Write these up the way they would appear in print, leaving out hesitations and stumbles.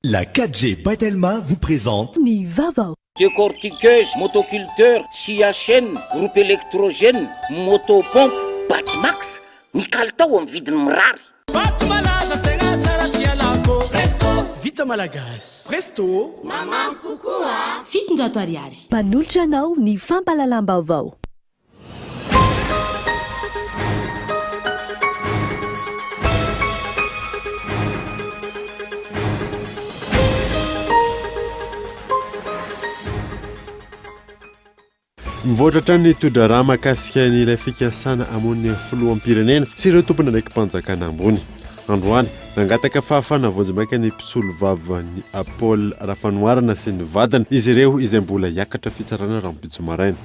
La 4G by Telma vous présente. Ny vaovao. Décortiqueuse, motoculteur, scie à chaîne, groupe électrogène, moto pompe. Batimax, ny kalitao amin'ny vidiny mirary. Vato malaza tegna tsara tsy alako. Presto. Vita malagasy. Presto. Mamamy kokoa. 700 ariary. Manolotra anao ny fampahalalam-baovao. Mivoatra hatrany ny toe-draharaha mahakasika ny ilay fikasana hamono ny filoham-pirenena sy ireo tompon'andraiki-panjakana ambony. Androany, nangataka fahafahana vonjimaika ny mpisolovavan'i Paul Rafanoharana sy ny vadiny izy ireo izay mbola hiakatra fitsarana rahampitso maraina.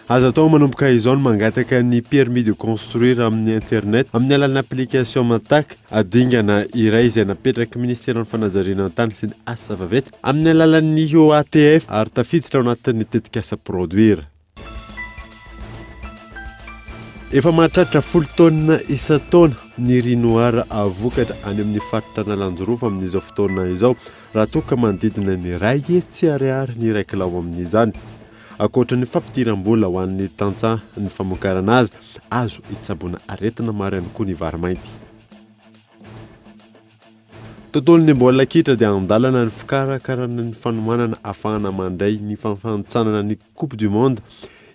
Azo atao manomboka izao ny mangataka ny permis de construire amin'ny internet amin'ny alalan'ny application Matac, dingana iray izay napetraky ministeran'ny fanajariana ny tany sy ny asa vaventy amin'ny alalan'ny OATF ary tafiditra ao anatin'ny tetikasa Produire. Efa mahatratra folo taonina isan-taona ny riz noir vokatra any amin'ny faritra Analanjirofo amin'izao fotoana izao raha toa ka manodidina ny iray hetsy ariary ny iray kilao amin'izany. Ankoatra ny fampidiram-bola ho an'ny tantsaha ny famokarana azy, azo itsaboana aretina maro ihany koa ny vary mainty. Tontolon'ny baolina kitra dia an-dalana ny fikarakarana ny fanomanana ahafahana mandray ny fanfantsanana ny Coupe du Monde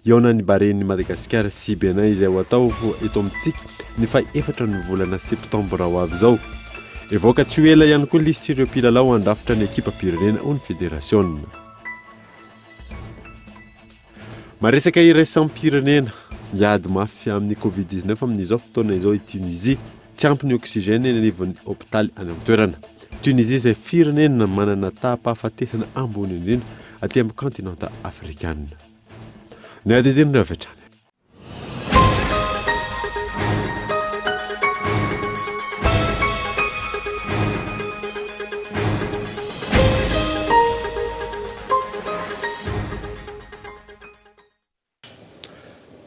hihaonan'ny Barean'i Madagasikara sy Bénin izay ho atao eto amintsika ny fahefatra ny volana septambra ho avy izao. Hivoaka tsy ho ela ihany koa ny lisitr'ireo mpilalao handrafitra ny ekipam-pirenena hoy ny federasiona. Maresaka iraisam-pirenena, miady mafy amin'ny Covid 19 amin'izao fotoana izao i Tunisie. Tsy ampy ny oxygène eny anivon'ny hopitaly any an-toerana. Tunisie izay firenena manana taham-pahafatesana ambony indrindra aty amin'ny kaontinanta afrikana. Ny adidin'ireo avy hatrany.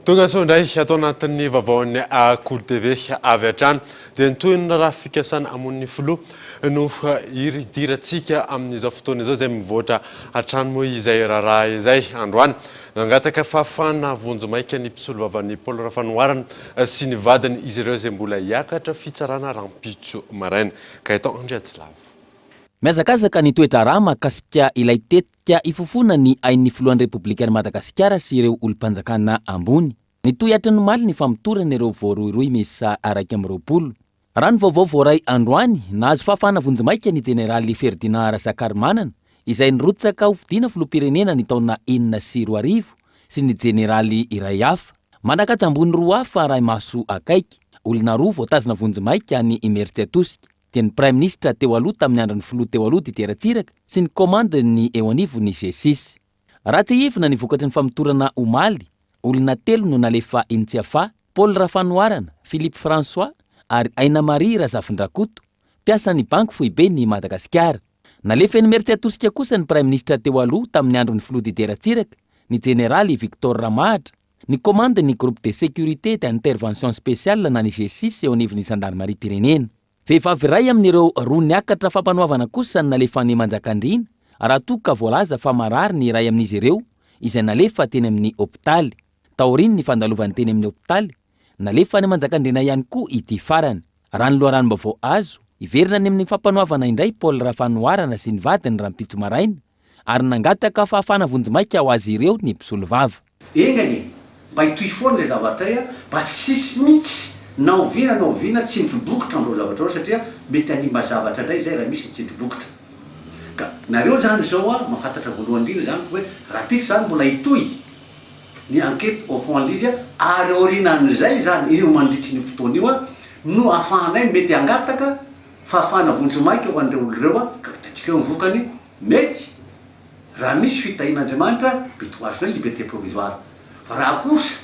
Tonga soa indray ato anatin'ny vaovaon'ny Kolo TV avy hatrany. Dia ny tohin'ny raharaha fikasana hamono ny filoha no hiridirantsika amin'izao fotoana izao izay mivoatra hatrany moa izay raharaha izay androany. Nangataka fahafahana vonjimaika ny mpisolovavan'i Paul Rafanoharana sy ny vadiny izy ireo izay mbola hiakatra fitsarana rahampitso maraina. Gaëtan Andriatsilavo. Mihazakazaka ny toe-draharaha mahakasika ilay tetika hifofoana ny ain'ny filohan'ny Repoblikan'i Madagasikara sy ireo olom-panjakana ambony. Nitohy hatry ny omaly ny famotorana ireo voarohirohy miisa 21. Raha ny vaovao voaray androany, nahazo fahafahana vonjimaika ny jeneraly Ferdinand Razakarimanana, izay nirotsaka hofidiana filoham-pirenena ny taona 2006, sy ny jeneraly iray hafa. Manan-kaja ambony roa hafa arahi-maso akaiky. Olona roa voatazona vonjimaika any Imerintsiatosika, dia ny praiminisitra teo aloha tamin'ny andron'ny filoha teo aloha Didier Ratsiraka sy ny komandin'ny eo anivon'ny G-six. Raha tsiahivina ny vokatry ny famotorana omaly, olona telo no nalefa eny Tsiafahy, Paul Rafanoharana, Philippe François ary Aina Marie Razafindrakoto, mpiasan'ny Banky Foiben'i Madagasikara. Nalefa eny Imerintsiatosika kosa ny Praiminisitra teo aloha tamin'ny andron'ny Filoha Didier Ratsiraka, ny Jeneraly Victor Ramahatra, ny komandin'ny Groupe de Sécurité d'Intervention Spéciale na ny G-six eo anivon'ny Zandarimariam-pirenena. Vehivavy iray amin'ireo roa niakatra fampanoavana kosa no nalefa any Manjakandriana raha toa ka voalaza fa marary ny iray amin'izy ireo izay nalefa teny amin'ny hopitaly. Taorian'ny fandalovany teny amin'ny hopitaly, nalefa any Manjakandriana ihany koa ity farany. Raha ny loharanom-baovao azo, hiverina any amin'ny fampanoavana indray Paul Rafanoharana sy ny vadiny rahampitso maraina ary nangataka fahafahana vonjimaika ho azy ireo ny mpisolovava. Enga anie mba hitohy foana ilay zavatra a, mba tsy hisy mihitsy na oviana na oviana tsindry bokotra amin'ireo zavatra ireo satria mety hanimba zavatra indray izay raha misy ny tsindry bokotra. Ka nareo izany izao a, mahafantatra voalohany indrindra izany fa hoe rahampitso izany mbola hitohy ny enquête au fond an'ilay izy a, ary aorianan'izay izany io mandritry ny fotoana io a, no ahafahanay mety hangataka fahafahana vonjimaika ho an'ireo olona ireo a, ka hitantsika eo ny vokany, mety Raha misy fitahian'Andriamanitra mety ho azonay liberté provisoire. Fa raha kosa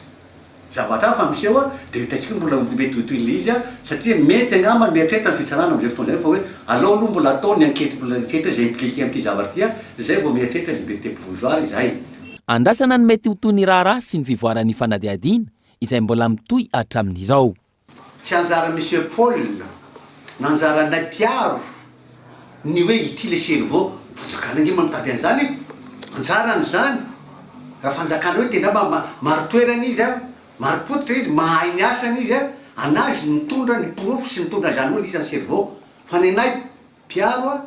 zavatra hafa miseho dia hitantsika hoe mbola mety ho toy ilay izy satria mety angamba mieritreritra ny fitsarana amin'izay fotoana izay fa hoe aleo aloha mbola atao ny enquête mbola eritreritra izay impliqué amin'ity zavatra ity izay vao mieritreritra liberté provisoire izahay. Andrasana ny mety ho toy ny raharaha sy ny fivoaran'ny fanadihadiana izay mbola mitohy hatramin'izao. Tsy anjaran'i Monsieur Paul na anjaranay mpiaro. ny hoe ity le cerveau, fanjakana ange mitady an'izany e! Anjarany izany, raha fanjakana hoe tena marin-toerana izy an, marim-pototra izy, mahay ny asany izy an, an'azy ny mitondra ny porofo sy mitondra an'izany olona isan'ny cerveau, fa nenay mpiaro an,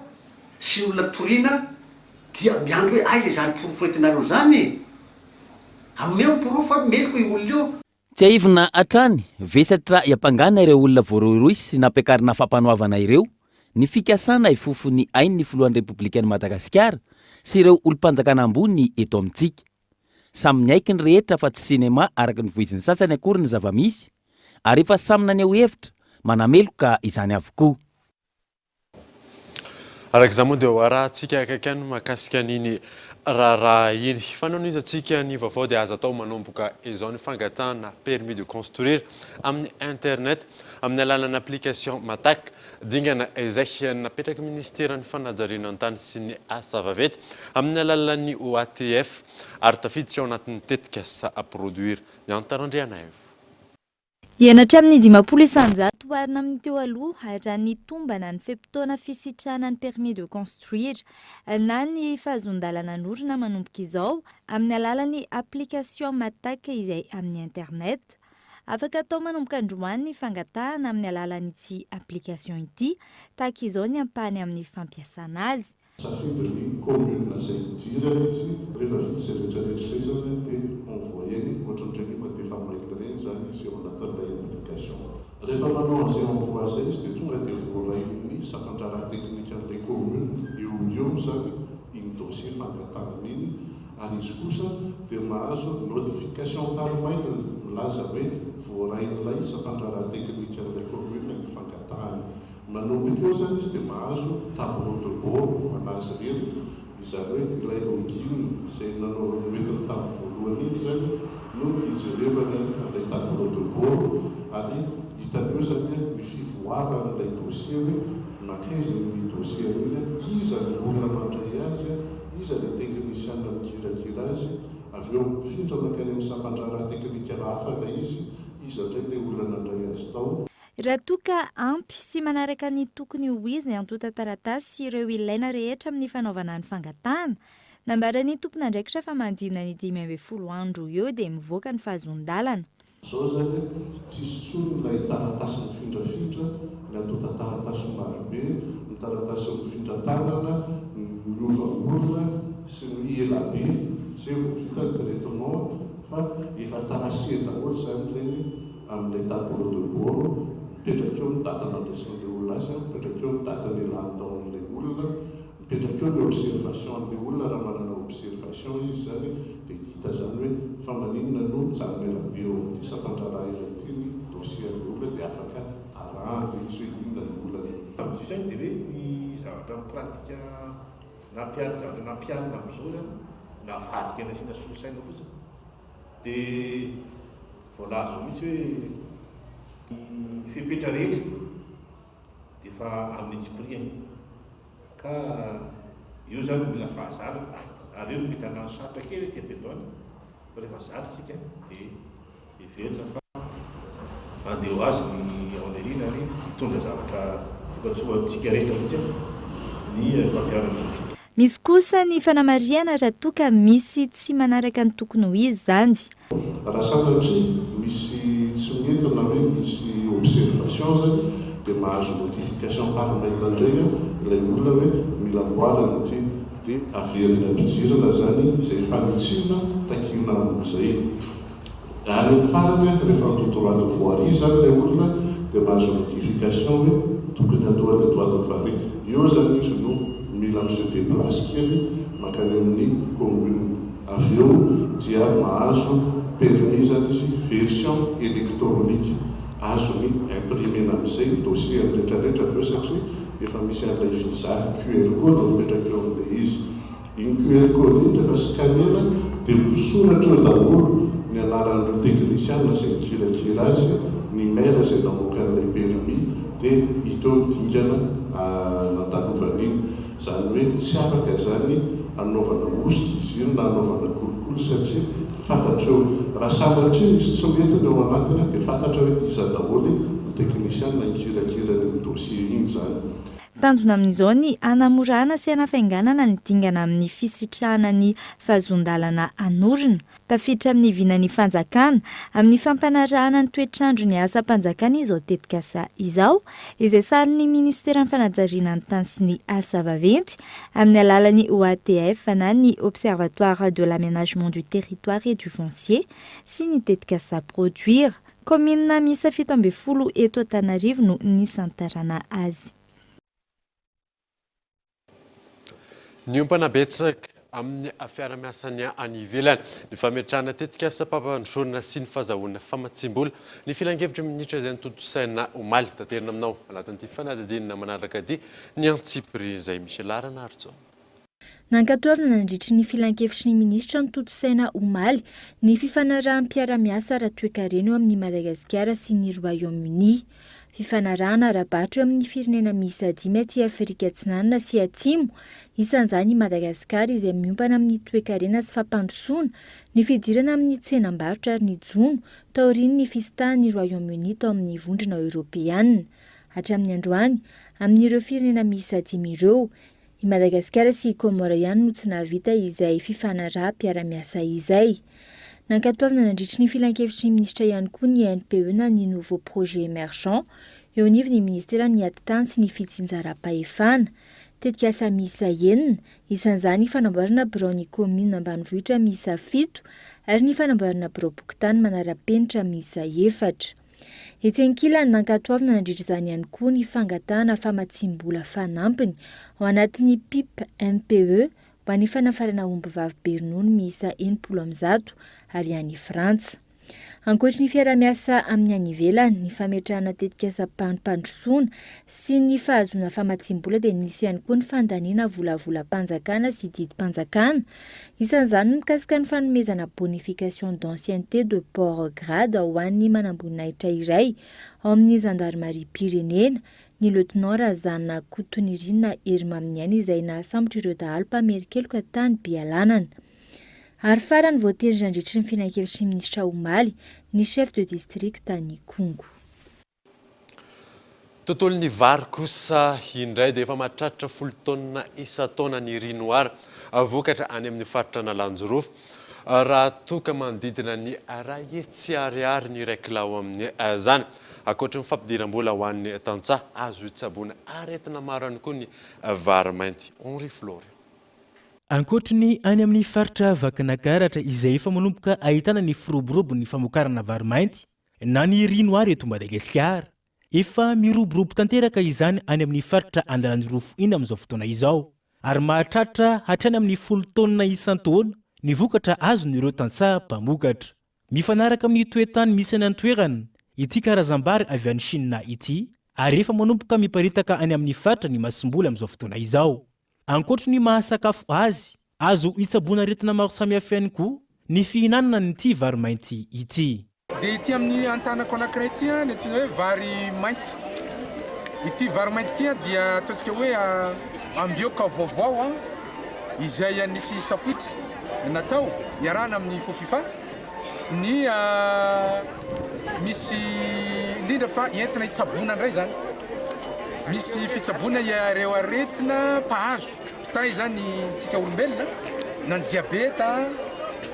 sy ny olona toriana dia miandry hoe aiza izany porofo entinareo izany e! Ameo ny porofo fa meloka io olona io. Tsiahivina hatrany, vesatra iampangana ireo olona voarohirohy sy nampiakarina fampanoavana ireo ny fikasana hifofo ny ain'ny filohan'ny Repoblikan'i Madagasikara sy ireo olom-panjakana ambony eto amintsika. Samy niaiky ny rehetra fa tsy sinema araka ny voizin'ny sasany akory ny zava-misy ary efa samy naneho hevitra manameloka izany avokoa. Araka izany moa dia ho arahantsika akaiky ihany mahakasika an'iny raharaha iny. Fanohizantsika ny vaovao dia azo atao manomboka izao ny fangatahana permis de construire amin'ny internet amin'ny alalan'ny application Matac. Dingana izay napetraky minisiteran'ny fanajariana ny tany sy ny asa vaventy amin'ny alalan'ny OATF ary tafiditra ao anatin'ny tetikasa Produir. Miantara Randrianaivo. Hihena hatramin'ny 50 isanjato oharina amin'ny teo aloha raha ny tombana ny fe-potoana fisitrahana ny permis de construire na ny fahazoan-dalana hanorina manomboka izao amin'ny alalan'ny application Matac izay amin'ny internet. Afaka atao manomboka androany ny fangatahana amin'ny alalan'ity application ity, tahaka izao ny ampahany amin'ny fampiasana azy. Safidy ny commune izay hidirany izy, rehefa vita izay rehetra rehetra izay izany dia envoyer-ny, ohatran'ireny hoe mandefa mail ireny izany izy ao anatin'ilay application. Rehefa manao an'izay envoi izay izy dia tonga dia voarain'ny sampan-draharaha teknikan'ilay commune eo ho eo izany iny dossier fangatahana iny ary izy kosa dia mahazo notification par mail milaza hoe voarain'ilay sampan-draharaha teknikan'ilay commune ny fangatahany. Manomboka eo izany izy dia mahazo tableau de bord anazy irery, izany hoe ilay login izay nanao noentiny tamin'ny voalohany iny izany no hijerevany an'ilay tableau de bord ary hitany eo izany ny fivoaran'ilay dossier hoe nankaiza iny dossier iny, iza ny olona mandray azy, iza ilay teknisiana mikirakira azy, avy eo mifindra mankany amin'ny sampan-draharaha teknika hafa ilay izy, iza indray ilay olona nandray azy tao. Raha toa ka ampy sy manaraka ny tokony ho izy ny antontan-taratasy sy ireo ilaina rehetra amin'ny fanaovana ny fangatahana, nambaran'ny tompon'andraikitra fa manodidina ny 15 andro eo dia mivoaka ny fahazoan-dalana. Izao izany tsisy intsony ilay taratasy mifindrafindra, ny antontan-taratasy marobe, ny taratasy mifindra tanana, ny miova olona sy ny hoe ela be izay vao vita ny traitement fa efa tracé daholo izany ireny amin'ilay tableau de bord, mipetraka eo ny daty nandraisan'ilay olona azy, mipetraka eo ny daty nialany tao amin'ilay olona, mipetraka eo ny observation an'ilay olona raha manana observation izy izany dia hita izany hoe fa maninona no mijanona ela be eo amin'ity sampan-draharaha iray ity ny dossier an'ilay olona dia afaka arahana ilay izy hoe inona ny olana. Amin'izao izany dia hoe ny zavatra pratika nampiharina, zavatra nampiharina amin'izao izany navadika nasiana solosaina fotsiny dia Voalaza ao mihitsy hoe ny fepetra rehetra dia efa amin'ny antsipiriany ka eo izany no mila fahazarana ary eo no mety hanano sarotra kely aty am-piandohana fa rehefa zatra isika dia heverina fa handeha ho azy ny ao aoriana ary hitondra zavatra vokatsoa ho antsika rehetra mihitsy ny fampiharana an'izy ity. Misy kosa ny fanamarihana raha toa ka misy tsy manaraka ny tokony ho izy izany. Raha sanatria misy tsy mety na hoe misy observation zany dia mahazo notification par mail indray ilay olona hoe mila amboarina ity dia averiny ampidirina zany izay fanitsiana takiana amin'izay. Any amin'ny farany rehefa handoa droit de voirie zany ilay olona dia mahazo notification hoe tokony handoa ilay droit de voirie. Eo zany izy no mila mi se déplace kely mankany amin'ny commune. Avy eo dia mahazo permis zany izy version électronique, azony imprimer-na amin'izay ny dossier-ny rehetrarehetra avy eo satria efa misy an'ilay visa QR code mipetraka eo amin'ilay izy. Iny QR code iny rehefa scanner-na dia misoratra eo daholo ny anaran'ireo teknisiana izay nikirakira azy, ny maire izay namoaka an'ilay permis dia hita eo ny dingana nandalovana iny. Izany hoe tsy afaka izany hanaovana hosoka izy io na hanaovana kolikoly satria fantatra eo. Raha sanatria misy tsy mety ny ao anatiny dia fantatra hoe iza daholo ny teknisiana nikirakira an'iny dossier iny izany. Tanjona amin'izao ny hanamorana sy hanafainganana ny dingana amin'ny fisitrahana ny fahazoan-dalana hanorina. Tafiditra amin'ny vinan'ny fanjakana amin'ny fampanarahana ny toetr'andro ny asam-panjakana izao tetikasa izao, izay sahanin'ny minisiteran'ny fanajariana ny tany sy ny asa vaventy amin'ny alalan'ny OATF na ny Observatoire de l'aménagement du territoire et du foncier sy ny tetikasa Produir. Kaominina miisa 17 eto Antananarivo no nisantarana azy. Niompana betsaka amin'ny fiarahamiasan'ny any ivelany ny fametrahana tetikasam-pampandrosoana sy ny fahazahoana famatsiam-bola ny filankevitry ny minitra izay notontosaina omaly. Taterina aminao anatin'ity fanadihadiana manaraka ity ny antsipiriany izay Michel Ranarison. Nankatoavina nandritry ny filankevitry ny minisitra notontosaina omaly ny fifanaraham-piarahamiasa ara-toekarena eo amin'i Madagasikara sy ny Royaume-Uni. Fifanarahana ara-barotra eo amin'ny firenena miisa dimy aty Afrika Atsinanana sy Atsimo, isan'izany i Madagasikara izay miompana amin'ny toekarena sy fampandrosoana, ny fidirana amin'ny tsenam-barotra ary ny jono taorian'ny fisintahan'ny Royaume-Uni tao amin'ny Vondrona Eoropeana. Hatramin'ny androany, amin'ireo firenena miisa dimy ireo, I Madagasikara sy i Comores ihany no tsy nahavita izay fifanaraham-piarahamiasa izay. Nankatoavina nandritry ny filankevitry ny minisitra ihany koa ny NPE na ny Nouveau Projet Emergent eo anivon'ny minisiteran'ny Atitany sy ny Fitsinjaram-pahefana. Tetikasa miisa enina, isan'izany ny fanamboarana biraon'ny kaominina ambanivohitra miisa fito ary ny fanamboarana biraom-pokontany manara-penitra miisa efatra. Etsy ankilany, nankatoavina nandritra izany ihany koa ny fangatahana famatsiam-bola fanampiny ao anatin'ny PIP MPE ho an'ny fanafarana ombivavy be ronono miisa 160 avy any Frantsa. Ankoatry ny fiaraha-miasa amin'ny any ivelany, ny fametrahana tetikasam-pampandrosoana sy ny fahazoana famatsiam-bola dia nisy ihany koa ny fandaniana volavolam-panjakana sy didim-panjakana Isan'izany ny mikasika ny fanomezana bonification d'ancienneté de port grade ho an'ny manamboninahitra iray ao amin'ny zandarimariam-pirenena, ny Lieutenant Razanakotonirina Herimaminiaina izay nahasambotra ireo dahalo mpamerin-keloka tany Bealanana. Ary farany voatendry nandritry ny filankevitry ny minisitra omaly ny chef de district an'Ikongo. Tontolon'ny vary kosa indray dia efa mahatratra folo taonina isan-taona ny riz noir vokatra any amin'ny faritra Analanjirofo raha toa ka manodidina ny 100 ariary ny iray kilao amin'izany. Ankoatry ny fampidiram-bola ho an'ny tantsaha, azo itsaboana aretina maro ihany koa ny vary mainty. Henri Florian. Ankoatry ny any amin'ny faritra Vakinakaratra izay efa manomboka ahitana ny firoborobon'ny famokarana vary mainty Na ny riz noir eto Madagasikara. Efa miroborobo tanteraka izany any amin'ny faritra Analanjirofo iny amin'izao fotoana izao, ary mahatratra hatrany amin'ny folo taonina isan-taona ny vokatra azon'ireo tantsaha mpamokatra. Mifanaraka amin'ny toe-tany misy any an-toerana ity karazam-bary avy any Chine ity, ary efa manomboka miparitaka any amin'ny faritra ny masomboly amin'izao fotoana izao. Ankoatry ny maha sakafo azy, azo hitsaboana aretina maro samihafa ihany koa ny fihinanana an'ity vary mainty ity. Dia ity amin'ny antanako anankiray ity ny antsoina hoe vary mainty. Ity vary mainty ity dia ataontsika hoe ambioka vaovao izay nisy safoitra natao iarahana amin'ny Fofifa. Ny misy indrindra fa entina hitsaboana indray izany. Misy fitsaboana ireo aretina mpahazo mpitaiza ny tsika olombelona na ny diabeta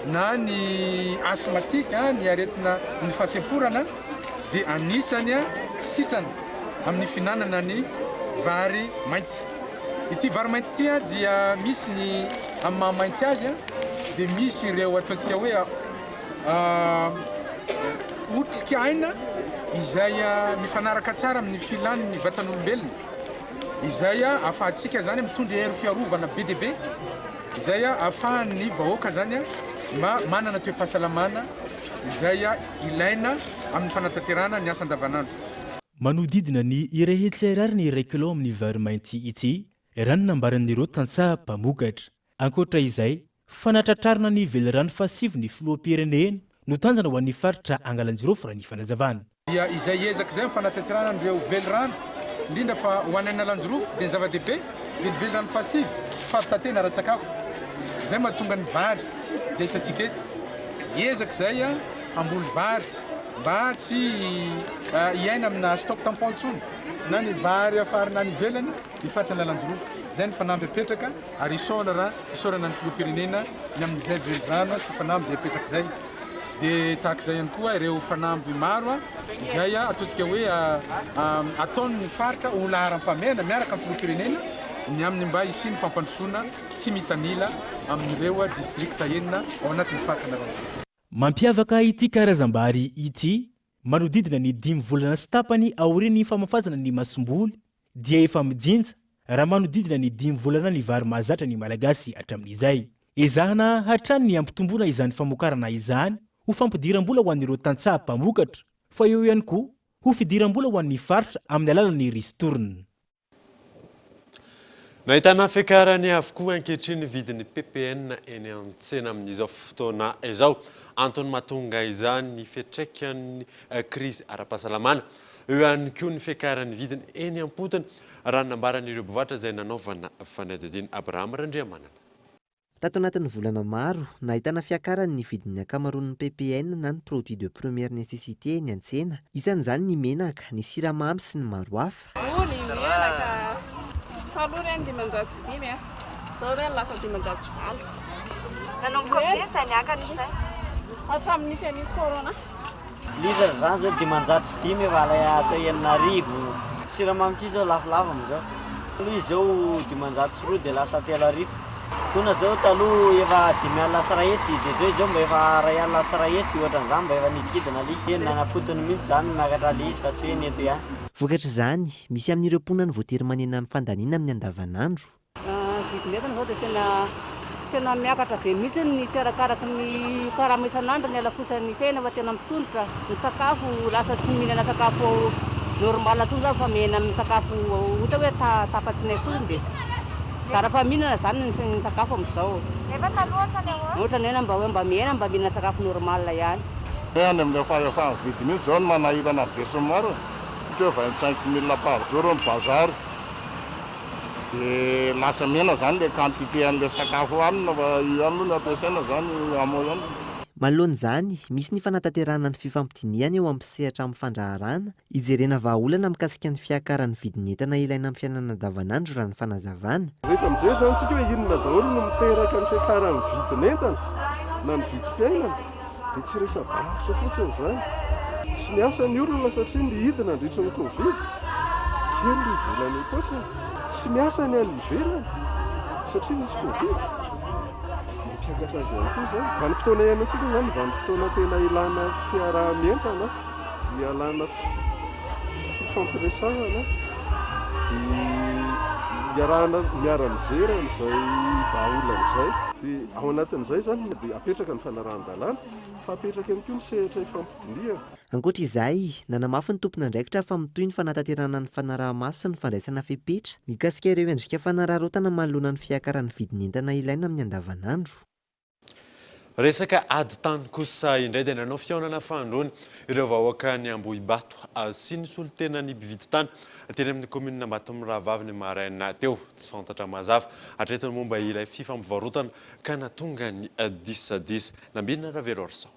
na ny asthmatique, ny aretina ny fahasemporana dia anisany sitrana amin'ny fihinanana ny vary mainty. Ity vary mainty ity dia misy ny amin'ny maha mainty azy dia misy ireo ataontsika hoe otrikaina izay mifanaraka tsara amin'ny filan'ny vatan'olombelona, izay ahafahantsika izany mitondra hery fiarovana be dia be, izay ahafahan'ny vahoaka izany mba manana toe-pahasalamana izay ilaina amin'ny fanatanterahana ny asa andavanandro. Manodidina ny 100 ariary ny iray kilao amin'ny vary mainty ity, raha ny nambaran'ireo tantsaha mpamokatra. Ankoatra izay, fanatratrarana ny velirano fahasivy ny filoham-pirenena no tanjona ho an'ny faritra Angalanjirofo raha ny fanazavana. Dia izay ezaka izay amin'ny fanatanterahana an'ireo velirano, indrindra fa ho an'ny Analanjirofo dia ny zava-dehibe dia ny velirano fahasivy, fahavitan-tena ara-tsakafo. Izay mahatonga ny vary izay hitantsika eto. Ezaka izay hamboly vary mba tsy hiaina amina stock tampon intsony na ny vary afarina any ivelany. ny faritra Analanjirofo. Izay ny fanamby apetraka ary isaorana isaorana ny filoham-pirenena ny amin'izay velirano sy fanamby izay apetraka izay. Dia tahaka izay ihany koa ireo fanamby maro izay ataontsika hoe ataon'ny faritra ho laharam-pahamehana miaraka amin'ny filoham-pirenena ny amin'ny mba hisian'ny fampandrosoana tsy mitanila amin'ireo distrikta enina ao anatin'ny faritra Analanjirofo. Mampiavaka ity karazam-bary ity, manodidina ny dimy volana sy tapany aorian'ny famafazana ny masomboly dia efa mijinja raha manodidina ny dimy volana ny vary mahazatra ny Malagasy hatramin'izay. Ezahana hatrany ny hampitomboana izany famokarana izany ho fampidiram-bola ho an'ireo tantsaha mpamokatra fa eo ihany koa ho fidiram-bola ho an'ny faritra amin'ny alalan'ny ristourne. Nahitana fiakarany avokoa ankehitriny ny vidin'ny ppn eny an-tsena amin'izao fotoana izao. Antony mahatonga izany ny fiantraikan'ny krizy ara-pahasalamana. Eo ihany koa ny fiakaran'ny vidiny eny am-potony, raha ny nambaran'ireo mpivarotra izay nanaovana fanadihadiana. Abraham Randriamanana. Tato anatin'ny volana maro, nahitana fiakarany ny vidin'ny ankamaroan'ny ppn na ny produits de première nécessité eny an-tsena. Isan'izany ny menaka, ny siramamy sy ny maro hafa. Oh ny menaka, taloha ireny 505 a, izao ireny lasa 508. Nanomboka oviana izay niakatra izay? Hatramin'ny nisy an'io corona. Litre zany zao 505 efa alay atao 6000. Siramamy ty zao lafolafo amizao. Aloha izy zao 502 de lasa 3000. Gona zao taloha efa 550 de zao izy zao mba efa 1100 ohatran'izany mba efa nidikidina le izy. Nanapotony mihitsy zany miakatra le izy fa tsy hoe ny eto ihany. Vokatr'izany, misy amin'ireo mponina no voatery manena amin'ny fandaniana amin'ny andavanandro. Ny vidin'entana izao dia tena tena miakatra be mihitsy ny tsy arakaraky ny karama isan'andro ny halafosan'ny fiainana fa tena misondrotra. Ny sakafo lasa tsy mihinana sakafo normal intsony izany fa mihena amin'ny sakafo ohatra hoe tapa-tsinay fotsiny dia zara fa mihinana izany ny sakafo amin'izao. Nefa taloha ohatran'ny ahoana? Ohatran'ny hoe mba hoe mba mihena mba mihinana sakafo normal ihany. Hoe any amin'ilay fahefa-mividy mihitsy izao no manahirana ny besinimaro e! Ohatra hoe 25 mille par jour ny bazary. Dia lasa mihena zany le quantité an'le sakafo hohanina fa io ihany aloha no ampiasaina zany amo ihany. Manoloana izany, misy ny fanatanterahana ny fifampidinihana eo amin'ny mpisehatra amin'ny fandraharahana, hijerena vahaolana mikasika ny fiakaran'ny vidin'ny entana ilaina amin'ny fiainana andavanandro raha ny fanazavana. Rehefa mijery izany isika hoe inona daholo no miteraka ny fiakaran'ny vidin'entana na ny vidim-piainana dia tsy resa-barotra fotsiny izany. Tsy miasa ny olona satria nihidy nandritra ny Covid, kely ny vola any am-paosiny. Tsy miasa ny any ivelany satria nisy Covid, mampiakatra azy ihany koa izany. Vanim-potoana iainantsika izany, vanim-potoana tena ilana fiaraha-mientana, ialana fifampiresahana, dia iarahana miara-mijery an'izay vahaolana izay. Dia ao anatin'izay izany dia apetraka ny fanarahan-dalàna fa apetraka ihany koa ny sehatra ifampidinihana. Ankoatra izay, nanamafy ny tompon'andraikitra fa mitohy ny fanatanterahana ny fanaraha-maso sy ny fandraisana fepetra mikasika ireo endrika fanararaotana manoloana ny fiakaran'ny vidin'entana ilaina amin'ny andavanandro. Resaka ady tany kosa indray dia nanao fihaonana fahandroany ireo vahoakan'i Ambohibato sy ny solontenan'ny mpividy tany teny amin'ny kaominina Ambatomirahavavy ny maraina teo. Tsy fantatra mazava hatreto ny momba ilay fifampivarotana ka nahatonga ny disadisa. Nambinina Raveloarison.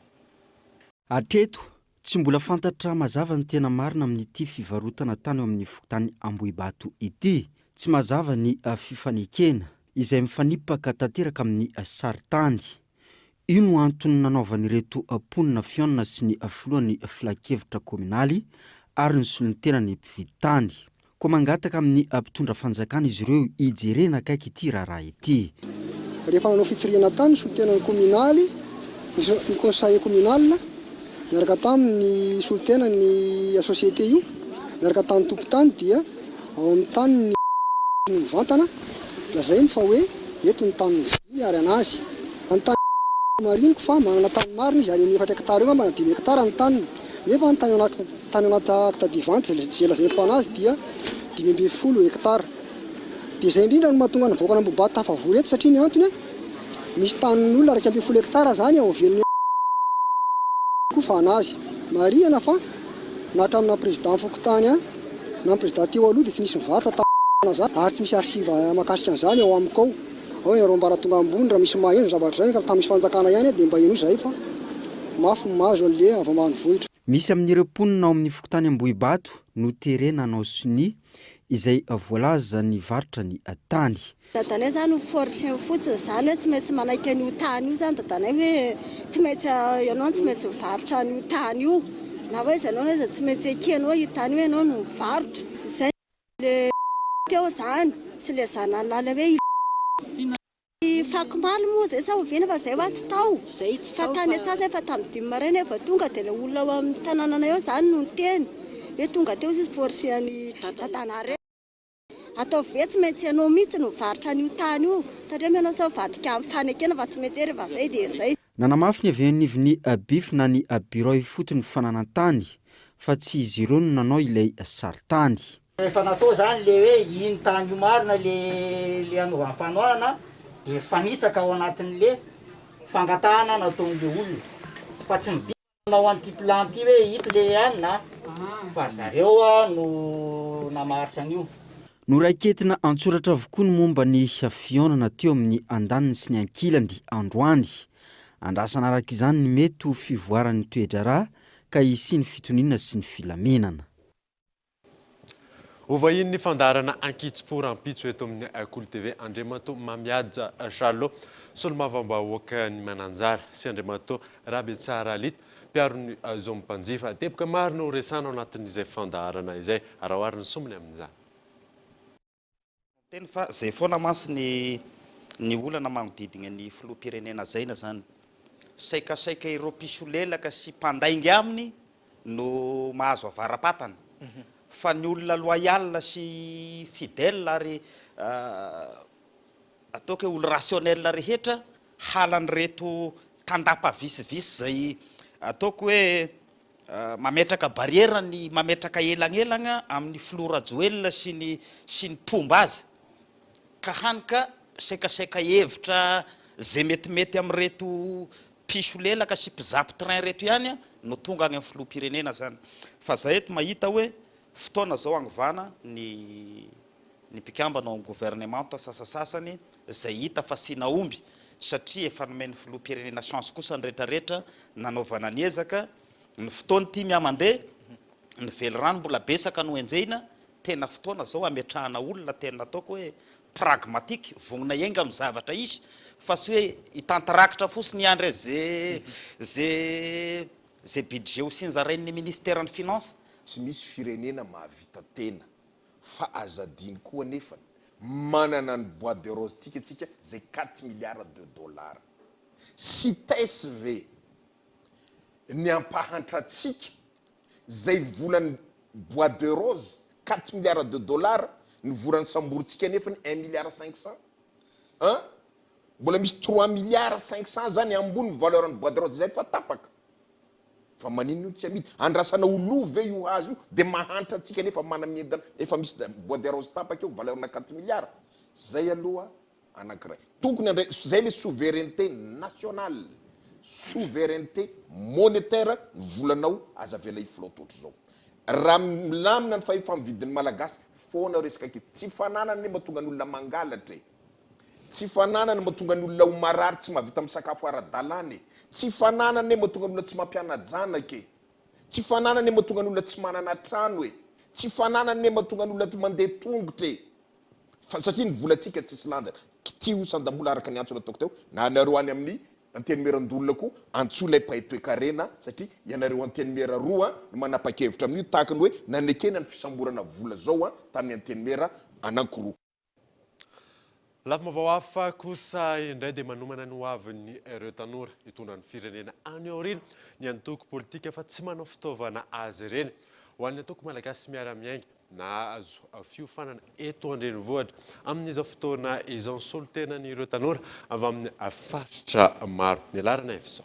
Hatreto, tsy mbola fantatra mazava ny tena marina amin'ity fivarotana tany ao amin'ny fokontany Ambohibato ity. Tsy mazava ny fifanekena, izay mifanipaka tanteraka amin'ny sarintany. Io no antony nanaovan'ireto mponina fihaonana sy ny filohan'ny filankevitra kaominaly ary ny solontenan'ny mpividy tany. Koa mangataka amin'ny mpitondra fanjakana izy ireo hijerena akaiky ity raharaha ity. Rehefa nanao fitsirihana tany ny solontenan'ny kaominaly, ny conseiller communal, niaraka tamin'ny solontenan'ny société io, niaraka tamin'ny tompon-tany dia ao amin'ny taniny no mivantana, lazainy fa hoe eto ny tany novidiany ary an'azy. Ny tany mariniko fa manana tany marina izy any amin'ny efatra hectare eo angamba na dimy hectare ny taniny. Nefa ny tany anaty tany anaty acte de vente izay lazainy fa an'azy dia 15 hectare. Dia izay indrindra no mahatonga ny vahoakan'Ambohibato tafavory eto satria ny antony a, misy tanin'olona 11 hectare izany ao velona koa fa an'azy. Marihana fa na hatramin'ny naha président fokontany ahy na ny président teo aloha dia tsy nisy nivarotra tany izany ary tsy misy archive mahakasika an'izany ao amiko ao. Ao ianareo ambaratonga ambony raha misy maheno zavatra izay ka tamy misy fanjakana ihany dia mba henoy izahay fa mafy ny mahazo an'le avy ambanivohitra. Misy amin'ireo mponina ao amin'ny fokontany Ambohibato no terena hanao sonia. izay voalaza nivarotra ny tany. Dadanay zany ho forcer fotsiny zany hoe tsy maintsy manaiky an'io tany io zany dadanay hoe tsy maintsy ianao no tsy maintsy mivarotra an'io tany io na hoe aiza ianao na aiza tsy maintsy ekenao io tany io ianao no mivarotra. Izay le teo zany sy le zanany lahy le hoe i Fakomaly moa zay sa oviana fa zay hoa tsy tao fa tany an-tsaha zay fa tamin'ny dimy maraina vao tonga dia le olona ao amin'ny tanànanay ao zany no niteny hoe tonga teo izy forcer an'i dadanareo. Ataovy ve tsy maintsy ianao mihitsy no mivarotra an'io tany io, tandremo ianao sao mivadika amin'ny fanekena fa tsy maintsy hoe rehefa zay dia zay. Nanamafy ny avy eo anivon'ny BIF na ny Birao Ifotony Fananan-tany fa tsy izy ireo no nanao ilay sarintany. Rehefa natao zany le hoe iny tany io marina le le anaovana fanohanana de mifanitsaka ao anatin'le fangatahana nataon'le olona fa tsy midika manao an'ity plan ity hoe ito le anona fa ry zareo no namaritra an'io. Noraiketina an-tsoratra avokoa ny momba ny fihaonana teo amin'ny andaniny sy ny ankilany androany. Andrasana araka izany ny mety ho fivoaran'ny toe-draharaha ka hisian'ny fitoniana sy ny filaminana. Ho vahinin'ny fandaharana Ankitsipo rahampitso eto amin'ny Kolo TV Andriamatoa Mamihaja Charlot, solombavambahoakan'i Mananjara sy Andriamatoa Rabetsara Lita, mpiaro ny zon'ny mpanjifa. Teboka maro no horesahana ao anatin'izay fandaharana izay. Araho ary ny sombiny amin'izany. Teny fa zay foana mantsy ny ny olana magnodidigna ny filoham-pirenena zaina zany. Saikasaika ireo mpisolelaka sy mpandainga aminy no mahazo avara-patana. Fa ny olona loyal sy fidèle ary ataoko hoe olo rationnel rehetra halan'ireto tandapa visivisy zay ataoko hoe Mametraka barrière ny mametraka elagnelagna amin'ny filoha Rajoelina sy ny sy ny mpomba azy ka hany ka saikasaika hevitra ze metimety amin'ireto mpisolelaka sy mpizapy train reto ihany no tonga agny amin'ny filoham-pirenena zany fa za eto mahita hoe fotoana zao agnovana ny ny mpikambana ao amin'ny gouvernemanta sasasasany izay hita fa sy nahomby satria efa nomen'ny filoham-pirenena chance kosa ny retraretra nanaovana ny ezaka, ny fotoana ity mihamandeha, ny velirano mbola besaka no enjehina, tena fotoana zao hametrahana olona tena ataoko hoe pragmatique, vognona hiainga amin'ny zavatra hisy fa tsy hoe hitantirakitra fotsiny hiandry ze ze ze budget ho sinjarain'ny ministeran'ny finance. Tsy misy firenena mahavita tena Fa aza adino koa anefany, manana ny bois de rose tsika tsika zay quatre milliards de dollars. Cites ve ny ampahantratsika zay volan'ny bois de rose quatre milliards de dollars ny volan'ny samborintsika anefany un milliard 500? Hein? Mbola misy trois milliards 500 zany ambony valeur ny bois de rose zay efa tapaka. Fa maninona io tsy amidy? Andrasana ho lo ve io hazo io? Dia mahantra antsika nefa manamiedana efa misy bois de rose tapaka eo valeur na quatre milliards. Zay aloha anankiray. Tokony handray zay le souveraineté nationale, souveraineté monétaire ny volanao aza avela hi-flotte ohatr'izao. Raha milamina ny fahefa-mividin'ny Malagasy foana resaka kely. Tsy fananana anie mahatonga ny olona mangalatra e. Tsy fananana no mahatonga ny olona ho marary tsy mahavita misakafo ara-dalàna e! Tsy fananana anie mahatonga ny olona tsy mampiana-janaka e! Tsy fananana anie mahatonga ny olona tsy manana trano e! Tsy fananana anie mahatonga ny olona mandeha tongotra e! Fa satria ny volantsika tsisy lanjany. Kitiho sandam-bola araka ny antso nataoko teo, na anareo any amin'ny Antenimierandoholona koa antsoy ilay mpahay toekarena satria ianareo Antenimiera roa no manapa-kevitra amin'io tahaka ny hoe nanekena ny fisamborana vola zao tamin'ny Antenimiera anankiroa. Lafim-baovao hafa kosa indray dia manomana ny hoavin'ny ireo tanora hitondra ny firenena any aoriana ny antoko politika fa tsy manao fitaovana azy ireny. Ho an'ny antoko Malagasy Miara-Miainga, nahazo fiofanana eto an-drenivohitra amin'izao fotoana izao ny solontenan'ireo tanora avy amin'ny faritra maro. Ny laharana Evison.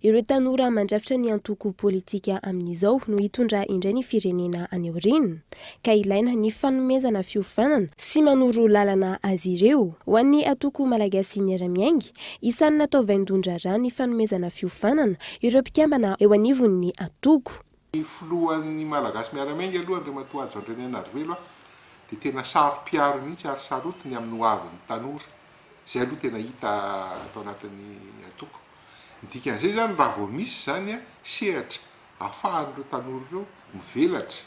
Ireo tanora mandrafitra ny antoko politika amin'izao no hitondra indray ny firenena any aoriana, ka ilaina ny fanomezana fiofanana sy manoro lalana azy ireo. Ho an'ny antoko Malagasy Miara-Miainga, isan'ny natao vaindohan-draharaha ny fanomezana fiofanana ireo mpikambana eo anivon'ny antoko. Ny filohan'ny Malagasy Miara-Miainga aloha Andriamatoa Hajo Andrianainarivelo dia tena saro-piaro mihitsy ary sarotiny amin'ny hoavin'ny tanora. Izay aloha tena hita ato anatin'ny antoko. Ny dikan'izay izany raha vao misy izany sehatra ahafahan'ireo tanora ireo mivelatra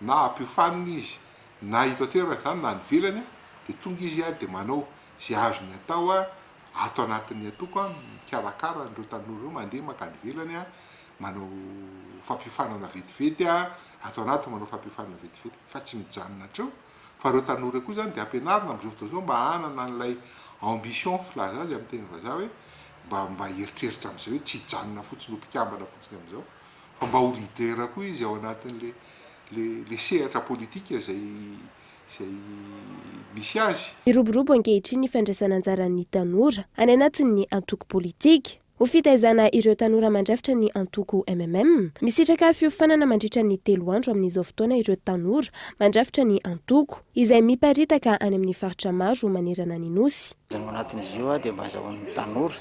na ampiofanina izy. na eto an-toerana izany na any ivelany dia tonga izy dia manao izay azony atao ato anatin'ny antoko mikarakara an'ireo tanora ireo, mandeha mankany ivelany manao fampiofanana vetivety ato anaty manao fampiofanana vetivety fa tsy mijanona hatreo fa ireo tanora koa izany dia ampianarina amin'izao fotoana izao mba hanana an'ilay ambition filaza azy amin'ny teny vazaha hoe mba mba hieritreritra amin'izay hoe tsy hijanona fotsiny ho mpikambana fotsiny amin'izao fa mba ho leader koa izy ao anatin'le le le sehatra politika izay izay misy azy. Miroborobo ankehitriny ny fandraisana anjaran'ny tanora any anatin'ny antoko politika. Ho fitaizana ireo tanora mandrafitra ny antoko mmm, misitraka fiofanana mandritra ny telo andro amin'izao fotoana ireo tanora mandrafitra ny antoko, izay miparitaka any amin'ny faritra maro manerana ny Nosy. Ao anatin'izy io dia mba azahoan'ny tanora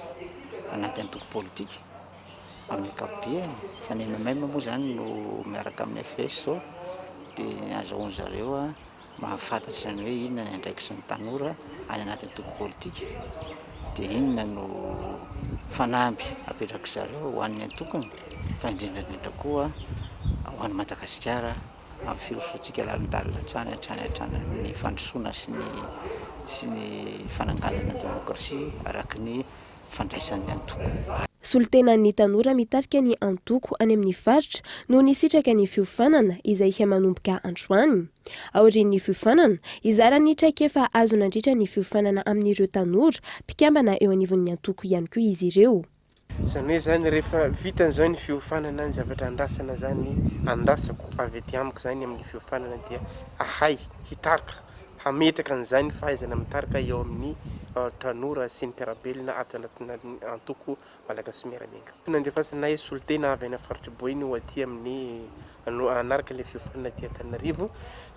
anaty antoko politika amin'ny ankapobeny fa ny mmm moa izany no miaraka amin'ny FS izao dia azahoan-dry zareo mahafantatra ny hoe inona ny andraikitry ny tanora any anaty antoko politika dia inona no fanamby apetrak'i zareo ho an'ny antokony fa indrindra indrindra koa ho an'i Madagasikara amin'ny firosoantsika lalindalina hatrany hatrany hatrany amin'ny fandrosoana sy ny sy ny fananganana demokrasia araka ny fandraisan'ny antoko azy. Solontenan'ny tanora mitarika ny antoko any amin'ny faritra no nisitraka ny fiofanana izay manomboka androany. Aorian'ny fiofanana, hizara ny traikefa azo nandritra ny fiofanana amin'ireo tanora mpikambana eo anivon'ny antoko ihany koa izy ireo. Izany hoe izany rehefa vita an'izao ny fiofanana, ny zavatra andrasana izany, andrasako avy aty amiko izany amin'ny fiofanana dia hahay hitarika, hametraka an'izany fahaizana mitarika eo amin'ny tanora sy ny mpiara-belona ato anatina antoko Malagasy Miara-Miainga. Nandefasanay solontena avy any amin'ny faritr'i Boeny ho aty amin'ny hanaraka ilay fiofanana aty Antananarivo.